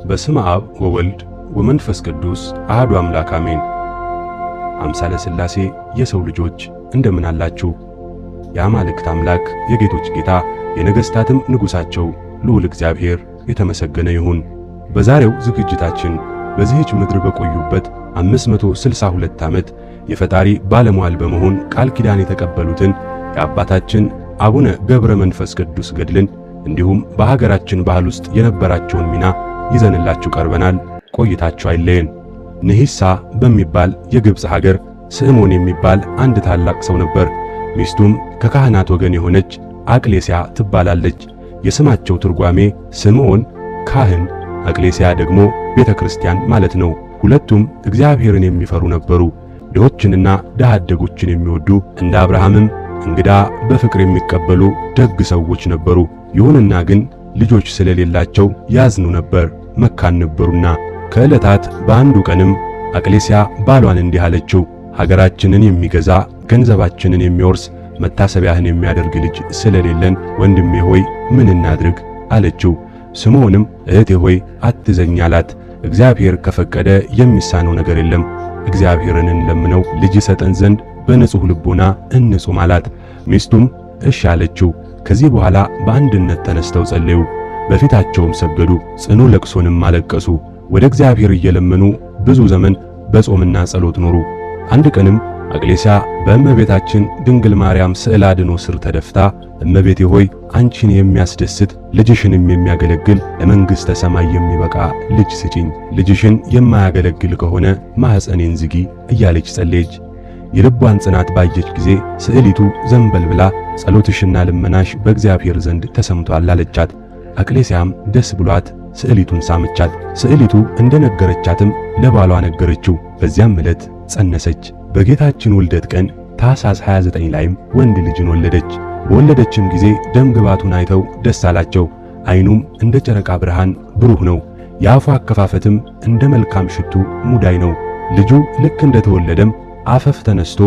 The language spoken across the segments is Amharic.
በስመ አብ ወወልድ ወመንፈስ ቅዱስ አሐዱ አምላክ አሜን። አምሳለ ሥላሴ የሰው ልጆች እንደምን አላችሁ? የአማልክት አምላክ የጌቶች ጌታ የነገሥታትም ንጉሣቸው ልዑል እግዚአብሔር የተመሰገነ ይሁን። በዛሬው ዝግጅታችን በዚህች ምድር በቆዩበት 562 ዓመት የፈጣሪ ባለሟል በመሆን ቃል ኪዳን የተቀበሉትን የአባታችን አቡነ ገብረ መንፈስ ቅዱስ ገድልን እንዲሁም በሀገራችን ባህል ውስጥ የነበራቸውን ሚና ይዘንላችሁ ቀርበናል። ቆይታችሁ አይለየን። ንሂሳ በሚባል የግብፅ ሀገር ስምዖን የሚባል አንድ ታላቅ ሰው ነበር። ሚስቱም ከካህናት ወገን የሆነች አቅሌስያ ትባላለች። የስማቸው ትርጓሜ ስምዖን ካህን፣ አቅሌስያ ደግሞ ቤተ ክርስቲያን ማለት ነው። ሁለቱም እግዚአብሔርን የሚፈሩ ነበሩ። ድሆችንና ድሃ አደጎችን የሚወዱ እንደ አብርሃምም እንግዳ በፍቅር የሚቀበሉ ደግ ሰዎች ነበሩ። ይሁንና ግን ልጆች ስለሌላቸው ያዝኑ ነበር፣ መካን ነበሩና። ከዕለታት በአንዱ ቀንም አቅሌስያ ባሏን እንዲህ አለችው፣ ሀገራችንን የሚገዛ ገንዘባችንን የሚወርስ መታሰቢያህን የሚያደርግ ልጅ ስለሌለን ወንድሜ ሆይ ምን እናድርግ አለችው። ስምዖንም እህቴ ሆይ አትዘኝ አላት። እግዚአብሔር ከፈቀደ የሚሳነው ነገር የለም። እግዚአብሔርን እንለምነው ልጅ ይሰጠን ዘንድ በንጹሕ ልቦና እንጹም አላት። ሚስቱም እሺ አለችው። ከዚህ በኋላ በአንድነት ተነስተው ጸለዩ፣ በፊታቸውም ሰገዱ፣ ጽኑ ለቅሶንም አለቀሱ። ወደ እግዚአብሔር እየለመኑ ብዙ ዘመን በጾምና ጸሎት ኖሩ። አንድ ቀንም አቅሌስያ በእመቤታችን ድንግል ማርያም ስዕል አድኖ ስር ተደፍታ እመቤቴ ሆይ አንቺን የሚያስደስት ልጅሽንም የሚያገለግል ለመንግሥተ ሰማይ የሚበቃ ልጅ ስጪኝ፣ ልጅሽን የማያገለግል ከሆነ ማኅፀኔን ዝጊ እያለች ጸለየች። የልቧን ጽናት ባየች ጊዜ ስዕሊቱ ዘንበል ብላ ጸሎትሽና ልመናሽ በእግዚአብሔር ዘንድ ተሰምቷል አለቻት። አቅሌስያም ደስ ብሏት ስዕሊቱን ሳመቻት። ስዕሊቱ እንደነገረቻትም ለባሏ ነገረችው። በዚያም ዕለት ጸነሰች። በጌታችን ውልደት ቀን ታኅሳስ 29 ላይም ወንድ ልጅን ወለደች። በወለደችም ጊዜ ደም ግባቱን አይተው ደስ አላቸው። ዓይኑም እንደ ጨረቃ ብርሃን ብሩህ ነው። የአፉ አከፋፈትም እንደ መልካም ሽቱ ሙዳይ ነው። ልጁ ልክ እንደተወለደም አፈፍ ተነስቶ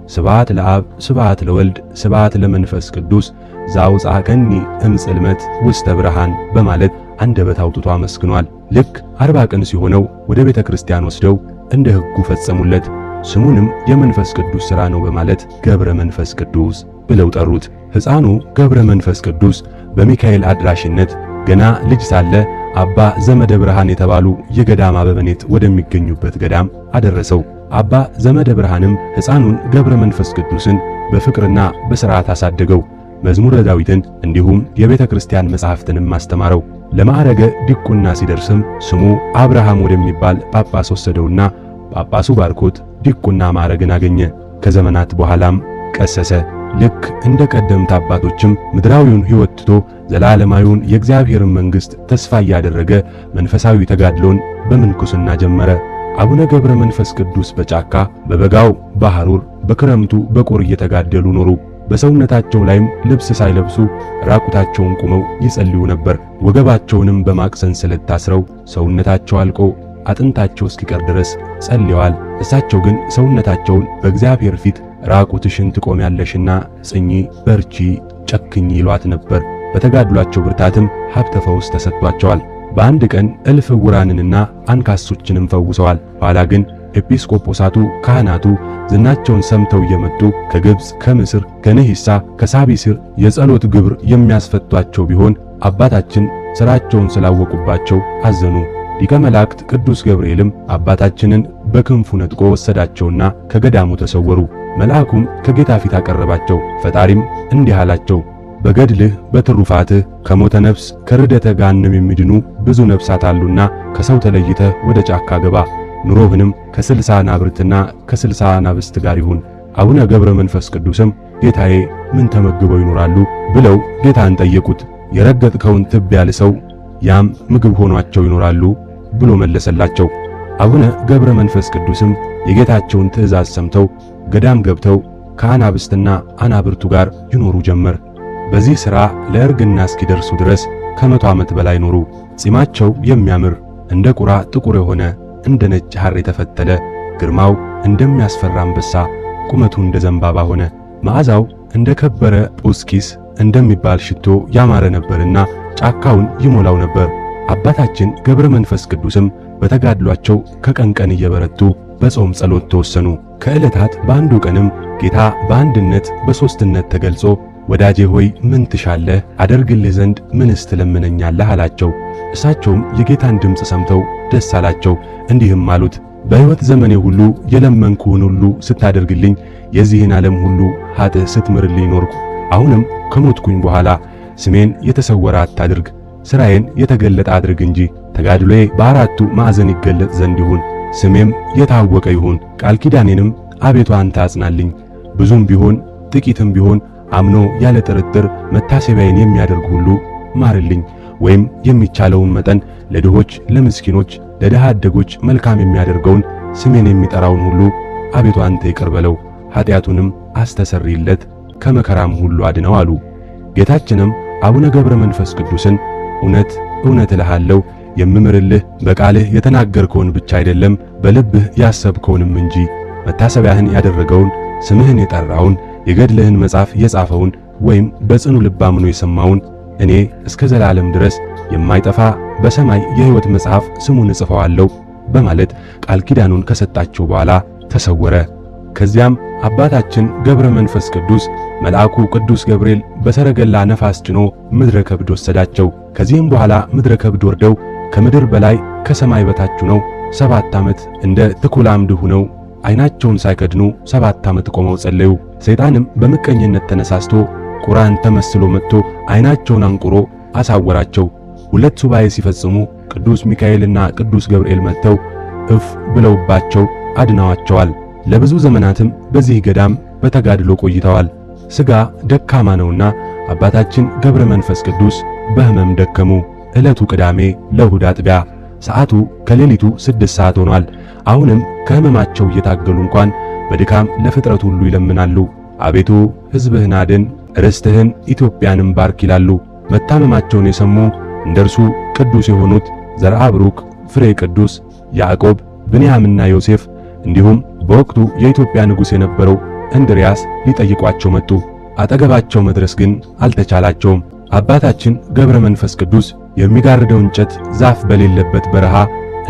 ስብሐት ለአብ ስብሐት ለወልድ ስብሐት ለመንፈስ ቅዱስ ዘአውጽአከኒ እምጽልመት ውስተ ብርሃን በማለት አንደበት አውጥቶ አመስግኗል። ልክ 40 ቀን ሲሆነው ወደ ቤተ ክርስቲያን ወስደው እንደ ሕጉ ፈጸሙለት። ስሙንም የመንፈስ ቅዱስ ሥራ ነው በማለት ገብረ መንፈስ ቅዱስ ብለው ጠሩት። ሕፃኑ ገብረ መንፈስ ቅዱስ በሚካኤል አድራሽነት ገና ልጅ ሳለ አባ ዘመደ ብርሃን የተባሉ የገዳም አበምኔት ወደሚገኙበት ገዳም አደረሰው። አባ ዘመደ ብርሃንም ሕፃኑን ገብረ መንፈስ ቅዱስን በፍቅርና በሥርዓት አሳደገው። መዝሙረ ዳዊትን እንዲሁም የቤተ ክርስቲያን መጻሕፍትንም አስተማረው። ለማዕረገ ዲቁና ሲደርስም ስሙ አብርሃም ወደሚባል ጳጳስ ወሰደውና ጳጳሱ ባርኮት ዲቁና ማዕረግን አገኘ። ከዘመናት በኋላም ቀሰሰ። ልክ እንደ ቀደምት አባቶችም ምድራዊውን ሕይወት ትቶ ዘላለማዊውን የእግዚአብሔርን መንግሥት ተስፋ እያደረገ መንፈሳዊ ተጋድሎን በምንኩስና ጀመረ። አቡነ ገብረ መንፈስ ቅዱስ በጫካ በበጋው በሐሩር በክረምቱ በቁር እየተጋደሉ ኖሩ። በሰውነታቸው ላይም ልብስ ሳይለብሱ ራቁታቸውን ቆመው ይጸልዩ ነበር። ወገባቸውንም በማቅ ሰንሰለት ታስረው ሰውነታቸው አልቆ አጥንታቸው እስኪቀር ድረስ ጸልየዋል። እሳቸው ግን ሰውነታቸውን በእግዚአብሔር ፊት ራቁትሽን ትቆሚያለሽና ጽኚ፣ በርቺ፣ ጨክኝ ይሏት ነበር። በተጋድሏቸው ብርታትም ሀብተ ፈውስ ተሰጥቷቸዋል። በአንድ ቀን እልፍ ዕውራንንና አንካሶችንም ፈውሰዋል። ኋላ ግን ኤጲስቆጶሳቱ ካህናቱ ዝናቸውን ሰምተው እየመጡ ከግብፅ፣ ከምስር፣ ከንሂሳ፣ ከሳቢስር የጸሎት ግብር የሚያስፈቷቸው ቢሆን አባታችን ሥራቸውን ስላወቁባቸው አዘኑ። ሊቀ መላእክት ቅዱስ ገብርኤልም አባታችንን በክንፉ ነጥቆ ወሰዳቸውና ከገዳሙ ተሰወሩ። መልአኩም ከጌታ ፊት አቀረባቸው። ፈጣሪም እንዲህ አላቸው፣ በገድልህ በትሩፋትህ ከሞተ ነፍስ ከርደተ ገሃነም የሚድኑ ብዙ ነፍሳት አሉና ከሰው ተለይተህ ወደ ጫካ ገባ። ኑሮህንም ከ60 አናብርትና ከ60 አናብስት ጋር ይሁን። አቡነ ገብረ መንፈስ ቅዱስም ጌታዬ ምን ተመግበው ይኖራሉ ብለው ጌታን ጠየቁት። የረገጥከውን ትቢያ ልሰው ያም ምግብ ሆኗቸው ይኖራሉ ብሎ መለሰላቸው። አቡነ ገብረ መንፈስ ቅዱስም የጌታቸውን ትእዛዝ ሰምተው ገዳም ገብተው ከአናብስትና አናብርቱ ጋር ይኖሩ ጀመር። በዚህ ሥራ ለእርግና እስኪደርሱ ድረስ ከ100 ዓመት በላይ ኖሩ። ጺማቸው የሚያምር እንደ ቁራ ጥቁር የሆነ እንደ ነጭ ሐር የተፈተለ ግርማው እንደሚያስፈራ አንበሳ ቁመቱ እንደ ዘንባባ ሆነ። መዓዛው እንደ ከበረ ጶስኪስ እንደሚባል ሽቶ ያማረ ነበርና ጫካውን ይሞላው ነበር። አባታችን ገብረ መንፈስ ቅዱስም በተጋድሏቸው ከቀን ቀን እየበረቱ በጾም ጸሎት ተወሰኑ። ከዕለታት በአንዱ ቀንም ጌታ በአንድነት በሦስትነት ተገልጾ ወዳጄ ሆይ ምን ትሻለህ? አደርግልህ ዘንድ ምንስ ትለምነኛለህ? አላቸው። እሳቸውም የጌታን ድምፅ ሰምተው ደስ አላቸው። እንዲህም አሉት፣ በሕይወት ዘመኔ ሁሉ የለመንኩህን ሁሉ ስታደርግልኝ፣ የዚህን ዓለም ሁሉ ኃጥእ ስትምርልኝ ኖርኩ። አሁንም ከሞትኩኝ በኋላ ስሜን የተሰወረ አታድርግ፣ ሥራዬን የተገለጠ አድርግ እንጂ ተጋድሎዬ በአራቱ ማዕዘን ይገለጥ ዘንድ ይሁን፣ ስሜም የታወቀ ይሁን። ቃል ኪዳኔንም አቤቱ አንተ አጽናልኝ። ብዙም ቢሆን ጥቂትም ቢሆን አምኖ ያለ ጥርጥር መታሰቢያዬን የሚያደርግ ሁሉ ማርልኝ። ወይም የሚቻለውን መጠን ለድሆች፣ ለምስኪኖች፣ ለድሃ አደጎች መልካም የሚያደርገውን ስሜን የሚጠራውን ሁሉ አቤቱ አንተ ይቅር በለው፣ ኃጢአቱንም አስተሰርይለት፣ ከመከራም ሁሉ አድነው አሉ። ጌታችንም አቡነ ገብረ መንፈስ ቅዱስን እውነት እውነት እልሃለሁ የምምርልህ በቃልህ የተናገርከውን ብቻ አይደለም በልብህ ያሰብከውንም እንጂ መታሰቢያህን ያደረገውን ስምህን የጠራውን የገድልህን መጽሐፍ የጻፈውን ወይም በጽኑ ልብ አምኖ የሰማውን እኔ እስከ ዘላለም ድረስ የማይጠፋ በሰማይ የሕይወት መጽሐፍ ስሙን እጽፈዋለሁ በማለት ቃል ኪዳኑን ከሰጣቸው በኋላ ተሰወረ። ከዚያም አባታችን ገብረ መንፈስ ቅዱስ መልአኩ ቅዱስ ገብርኤል በሰረገላ ነፋስ ጭኖ ምድረ ከብድ ወሰዳቸው። ከዚህም በኋላ ምድረ ከብድ ወርደው ከምድር በላይ ከሰማይ በታች ሆነው 7 ዓመት እንደ ትኩል አምድ ሆነው ዓይናቸውን ሳይከድኑ 7 ዓመት ቆመው ጸለዩ። ሰይጣንም በምቀኝነት ተነሳስቶ ቁራን ተመስሎ መጥቶ ዓይናቸውን አንቁሮ አሳወራቸው። 2 ሱባኤ ሲፈጽሙ ቅዱስ ሚካኤልና ቅዱስ ገብርኤል መጥተው እፍ ብለውባቸው አድነዋቸዋል። ለብዙ ዘመናትም በዚህ ገዳም በተጋድሎ ቆይተዋል። ሥጋ ደካማ ነውና አባታችን ገብረ መንፈስ ቅዱስ በሕመም ደከሙ። ዕለቱ ቅዳሜ ለእሁድ አጥቢያ፣ ሰዓቱ ከሌሊቱ 6 ሰዓት ሆኗል። አሁንም ከሕመማቸው እየታገሉ እንኳን በድካም ለፍጥረት ሁሉ ይለምናሉ። አቤቱ ሕዝብህን አድን፣ ርስትህን ኢትዮጵያንም ባርክ ይላሉ። መታመማቸውን የሰሙ እንደርሱ ቅዱስ የሆኑት ዘርአ ብሩክ፣ ፍሬ ቅዱስ፣ ያዕቆብ፣ ብንያምና ዮሴፍ እንዲሁም በወቅቱ የኢትዮጵያ ንጉሥ የነበረው እንድርያስ ሊጠይቋቸው መጡ። አጠገባቸው መድረስ ግን አልተቻላቸውም። አባታችን ገብረ መንፈስ ቅዱስ የሚጋርደው እንጨት ዛፍ በሌለበት በረሃ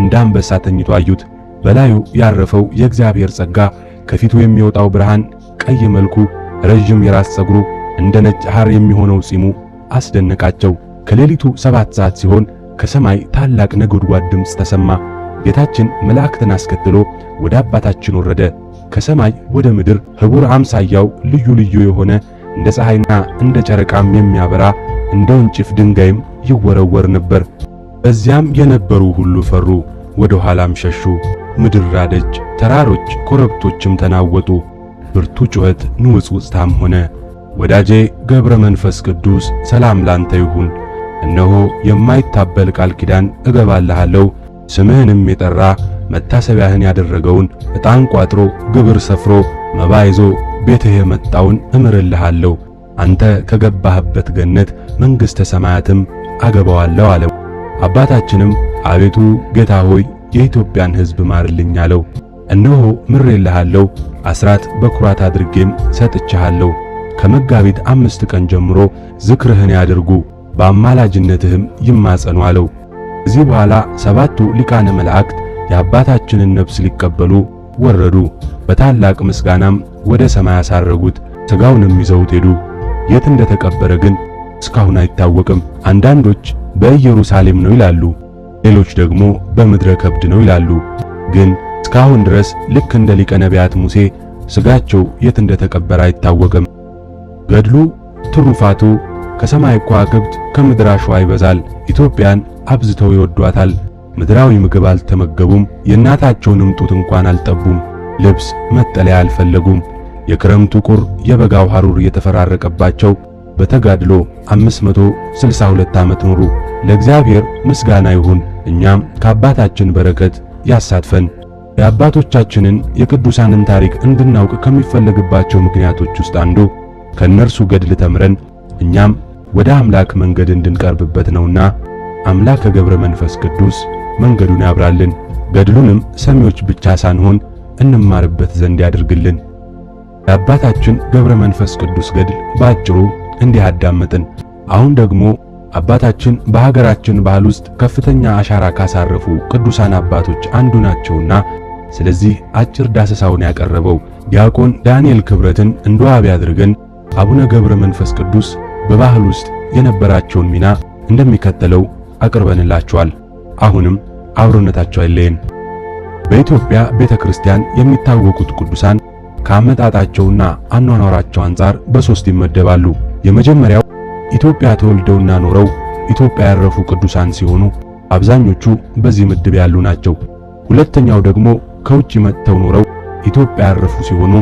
እንደ አንበሳ ተኝቶ አዩት። በላዩ ያረፈው የእግዚአብሔር ጸጋ፣ ከፊቱ የሚወጣው ብርሃን፣ ቀይ መልኩ፣ ረጅም የራስ ፀጉሩ፣ እንደ ነጭ ሐር የሚሆነው ጺሙ አስደነቃቸው። ከሌሊቱ 7 ሰዓት ሲሆን ከሰማይ ታላቅ ነጎድጓድ ድምፅ ተሰማ። ጌታችን መላእክትን አስከትሎ ወደ አባታችን ወረደ። ከሰማይ ወደ ምድር ህቡር አምሳያው ልዩ ልዩ የሆነ እንደ ፀሐይና እንደ ጨረቃም የሚያበራ እንደ ወንጭፍ ድንጋይም ይወረወር ነበር። በዚያም የነበሩ ሁሉ ፈሩ፣ ወደ ኋላም ሸሹ። ምድር ራደች፣ ተራሮች ኮረብቶችም ተናወጡ። ብርቱ ጩኸት ንውጽውጽታም ሆነ። ወዳጄ ገብረ መንፈስ ቅዱስ ሰላም ላንተ ይሁን። እነሆ የማይታበል ቃል ኪዳን እገባልሃለሁ። ስምህንም የጠራ መታሰቢያህን ያደረገውን ዕጣን ቋጥሮ ግብር ሰፍሮ መባ ይዞ ቤትህ የመጣውን እምርልሃለሁ። አንተ ከገባህበት ገነት መንግሥተ ሰማያትም አገባዋለሁ አለው። አባታችንም አቤቱ ጌታ ሆይ የኢትዮጵያን ሕዝብ ማርልኝ አለው። እነሆ ምሬልሃለሁ፣ አስራት በኩራት አድርጌም ሰጥቼሃለሁ። ከመጋቢት 5 ቀን ጀምሮ ዝክርህን ያድርጉ፣ በአማላጅነትህም ይማጸኑ አለው። ከዚህ በኋላ 7ቱ ሊቃነ መላእክት የአባታችንን ነፍስ ሊቀበሉ ወረዱ። በታላቅ ምስጋናም ወደ ሰማይ አሳረጉት። ሥጋውንም ይዘውት ሄዱ። የት እንደተቀበረ ግን እስካሁን አይታወቅም። አንዳንዶች በኢየሩሳሌም ነው ይላሉ፣ ሌሎች ደግሞ በምድረ ከብድ ነው ይላሉ። ግን እስካሁን ድረስ ልክ እንደ ሊቀ ነቢያት ሙሴ ሥጋቸው የት እንደተቀበረ አይታወቅም። ገድሉ ትሩፋቱ ከሰማይ ከዋክብት ከምድር አሸዋ ይበዛል። ኢትዮጵያን አብዝተው ይወዷታል። ምድራዊ ምግብ አልተመገቡም፣ የእናታቸውንም ጡት እንኳን አልጠቡም። ልብስ መጠለያ አልፈለጉም። የክረምቱ ቁር የበጋው ሐሩር እየተፈራረቀባቸው በተጋድሎ 562 ዓመት ኖሩ። ለእግዚአብሔር ምስጋና ይሁን፣ እኛም ከአባታችን በረከት ያሳትፈን። የአባቶቻችንን የቅዱሳንን ታሪክ እንድናውቅ ከሚፈለግባቸው ምክንያቶች ውስጥ አንዱ ከእነርሱ ገድል ተምረን እኛም ወደ አምላክ መንገድ እንድንቀርብበት ነውና አምላከ ገብረ መንፈስ ቅዱስ መንገዱን ያብራልን፣ ገድሉንም ሰሚዎች ብቻ ሳንሆን እንማርበት ዘንድ ያድርግልን። የአባታችን ገብረ መንፈስ ቅዱስ ገድል ባጭሩ እንዲህ አዳመጥን። አሁን ደግሞ አባታችን በሀገራችን ባህል ውስጥ ከፍተኛ አሻራ ካሳረፉ ቅዱሳን አባቶች አንዱ ናቸውና ስለዚህ አጭር ዳሰሳውን ያቀረበው ዲያቆን ዳንኤል ክብረትን እንደ ዋቢ አድርገን አቡነ ገብረ መንፈስ ቅዱስ በባህል ውስጥ የነበራቸውን ሚና እንደሚከተለው አቅርበንላችኋል። አሁንም አብሮነታቸው አይለየን። በኢትዮጵያ ቤተክርስቲያን የሚታወቁት ቅዱሳን ከአመጣጣቸውና አኗኗራቸው አንጻር በሶስት ይመደባሉ። የመጀመሪያው ኢትዮጵያ ተወልደውና ኖረው ኢትዮጵያ ያረፉ ቅዱሳን ሲሆኑ አብዛኞቹ በዚህ ምድብ ያሉ ናቸው። ሁለተኛው ደግሞ ከውጭ መጥተው ኖረው ኢትዮጵያ ያረፉ ሲሆኑ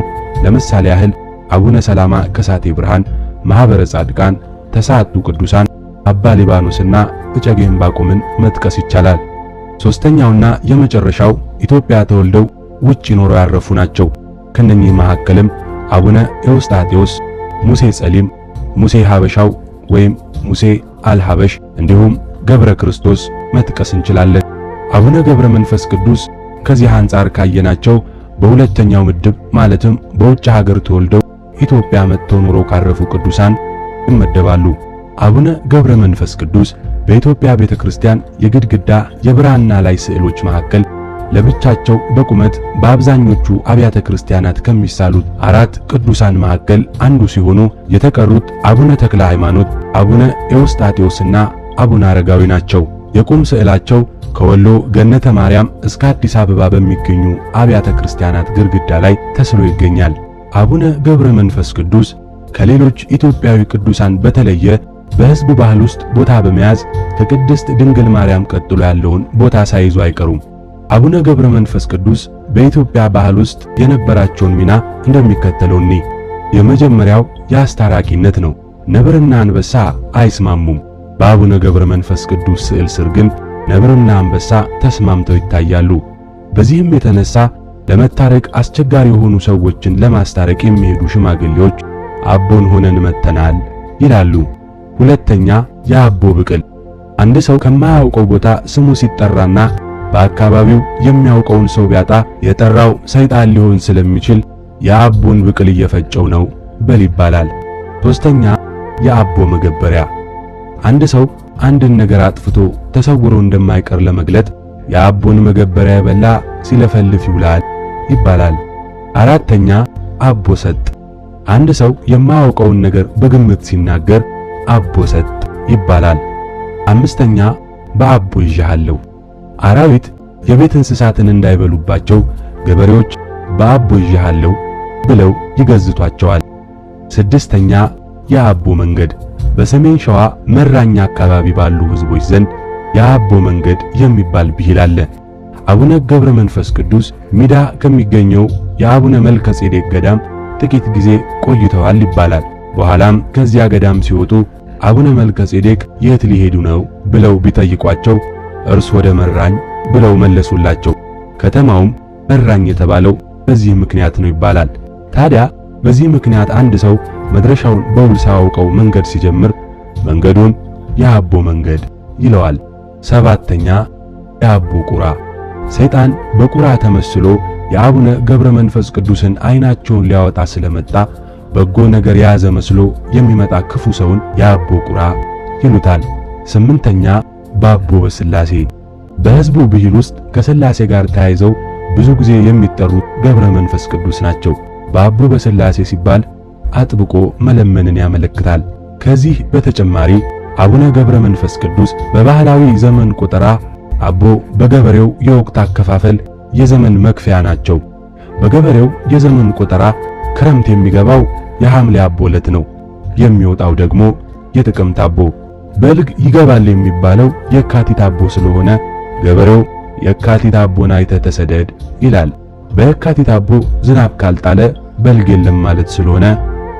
ለምሳሌ ያህል አቡነ ሰላማ ከሳቴ ብርሃን፣ ማህበረ ጻድቃን፣ ተሳቱ ቅዱሳን፣ አባ ሊባኖስና እጨጌ ዕንባቆምን መጥቀስ ይቻላል። ሶስተኛውና የመጨረሻው ኢትዮጵያ ተወልደው ውጭ ኖረው ያረፉ ናቸው። ከነኚህ መካከልም አቡነ ኤዎስጣቴዎስ፣ ሙሴ ጸሊም፣ ሙሴ ሀበሻው ወይም ሙሴ አልሀበሽ እንዲሁም ገብረ ክርስቶስ መጥቀስ እንችላለን። አቡነ ገብረ መንፈስ ቅዱስ ከዚህ አንጻር ካየናቸው በሁለተኛው ምድብ ማለትም በውጭ ሀገር ተወልደው ኢትዮጵያ መጥተው ኖረው ካረፉ ቅዱሳን ይመደባሉ። አቡነ ገብረ መንፈስ ቅዱስ በኢትዮጵያ ቤተክርስቲያን የግድግዳ የብራና ላይ ስዕሎች መካከል ለብቻቸው በቁመት በአብዛኞቹ አብያተ ክርስቲያናት ከሚሳሉት አራት ቅዱሳን መካከል አንዱ ሲሆኑ የተቀሩት አቡነ ተክለ ሃይማኖት፣ አቡነ ኤዎስጣቴዎስና አቡነ አረጋዊ ናቸው። የቁም ስዕላቸው ከወሎ ገነተ ማርያም እስከ አዲስ አበባ በሚገኙ አብያተ ክርስቲያናት ግድግዳ ላይ ተስሎ ይገኛል። አቡነ ገብረ መንፈስ ቅዱስ ከሌሎች ኢትዮጵያዊ ቅዱሳን በተለየ በሕዝቡ ባህል ውስጥ ቦታ በመያዝ ከቅድስት ድንግል ማርያም ቀጥሎ ያለውን ቦታ ሳይዙ አይቀሩም። አቡነ ገብረ መንፈስ ቅዱስ በኢትዮጵያ ባህል ውስጥ የነበራቸውን ሚና እንደሚከተለው እኒ። የመጀመሪያው የአስታራቂነት ነው። ነብርና አንበሳ አይስማሙም። በአቡነ ገብረ መንፈስ ቅዱስ ስዕል ስር ግን ነብርና አንበሳ ተስማምተው ይታያሉ። በዚህም የተነሳ ለመታረቅ አስቸጋሪ የሆኑ ሰዎችን ለማስታረቅ የሚሄዱ ሽማግሌዎች አቦን ሆነን መተናል ይላሉ። ሁለተኛ፣ የአቦ ብቅል። አንድ ሰው ከማያውቀው ቦታ ስሙ ሲጠራና በአካባቢው የሚያውቀውን ሰው ቢያጣ የጠራው ሰይጣን ሊሆን ስለሚችል የአቦን ብቅል እየፈጨው ነው በል ይባላል። ሶስተኛ፣ የአቦ መገበሪያ። አንድ ሰው አንድን ነገር አጥፍቶ ተሰውሮ እንደማይቀር ለመግለጥ የአቦን መገበሪያ የበላ ሲለፈልፍ ይውላል ይባላል። አራተኛ፣ አቦ ሰጥ። አንድ ሰው የማያውቀውን ነገር በግምት ሲናገር አቦ ሰጥ ይባላል። አምስተኛ፣ በአቦ ይዣሃለሁ። አራዊት የቤት እንስሳትን እንዳይበሉባቸው ገበሬዎች በአቦ ይዣሃለሁ ብለው ይገዝቷቸዋል። ስድስተኛ፣ የአቦ መንገድ። በሰሜን ሸዋ መራኛ አካባቢ ባሉ ሕዝቦች ዘንድ የአቦ መንገድ የሚባል ብሂል አለ። አቡነ ገብረ መንፈስ ቅዱስ ሚዳ ከሚገኘው የአቡነ መልከ ጼዴቅ ገዳም ጥቂት ጊዜ ቆይተዋል ይባላል። በኋላም ከዚያ ገዳም ሲወጡ አቡነ መልከ ጼዴቅ የት ሊሄዱ ነው ብለው ቢጠይቋቸው እርስ ወደ መራኝ ብለው መለሱላቸው። ከተማውም መራኝ የተባለው በዚህ ምክንያት ነው ይባላል። ታዲያ በዚህ ምክንያት አንድ ሰው መድረሻውን በውል ሳያውቀው መንገድ ሲጀምር መንገዱን የአቦ መንገድ ይለዋል። ሰባተኛ፣ የአቦ ቁራ። ሰይጣን በቁራ ተመስሎ የአቡነ ገብረ መንፈስ ቅዱስን ዓይናቸውን ሊያወጣ ስለመጣ በጎ ነገር የያዘ መስሎ የሚመጣ ክፉ ሰውን የአቦ ቁራ ይሉታል። ስምንተኛ፣ በአቦ በስላሴ። በሕዝቡ ብሂል ውስጥ ከስላሴ ጋር ተያይዘው ብዙ ጊዜ የሚጠሩት ገብረ መንፈስ ቅዱስ ናቸው። በአቦ በስላሴ ሲባል አጥብቆ መለመንን ያመለክታል። ከዚህ በተጨማሪ አቡነ ገብረ መንፈስ ቅዱስ በባህላዊ ዘመን ቆጠራ አቦ በገበሬው የወቅት አከፋፈል የዘመን መክፈያ ናቸው። በገበሬው የዘመን ቆጠራ ክረምት የሚገባው የሐምሌ አቦ ዕለት ነው። የሚወጣው ደግሞ የጥቅምት አቦ። በልግ ይገባል የሚባለው የካቲት አቦ ስለሆነ ገበሬው የካቲት አቦን አይተህ ተሰደድ ይላል። በየካቲት አቦ ዝናብ ካልጣለ በልግ የለም ማለት ስለሆነ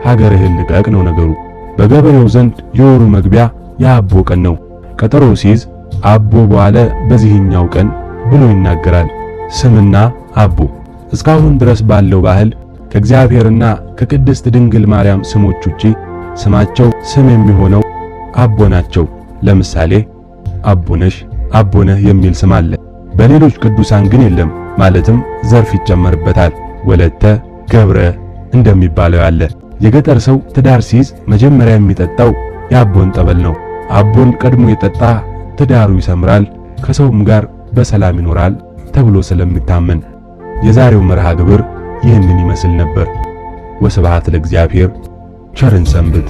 ሀገርህን ልቀቅ ነው ነገሩ። በገበሬው ዘንድ የወሩ መግቢያ የአቦ ቀን ነው። ቀጠሮ ሲይዝ አቦ በኋላ በዚህኛው ቀን ብሎ ይናገራል። ስምና አቦ እስካሁን ድረስ ባለው ባህል ከእግዚአብሔርና ከቅድስት ድንግል ማርያም ስሞች ውጪ ስማቸው ስም የሚሆነው አቦ ናቸው። ለምሳሌ አቦነሽ፣ አቦነህ የሚል ስም አለ። በሌሎች ቅዱሳን ግን የለም። ማለትም ዘርፍ ይጨመርበታል። ወለተ ገብረ እንደሚባለው ያለ። የገጠር ሰው ትዳር ሲይዝ መጀመሪያ የሚጠጣው የአቦን ጠበል ነው። አቦን ቀድሞ የጠጣ ትዳሩ ይሰምራል፣ ከሰውም ጋር በሰላም ይኖራል ተብሎ ስለሚታመን። የዛሬው መርሃ ግብር ይህንን ይመስል ነበር። ወስብሐት ለእግዚአብሔር። ቸርን ሰንብት።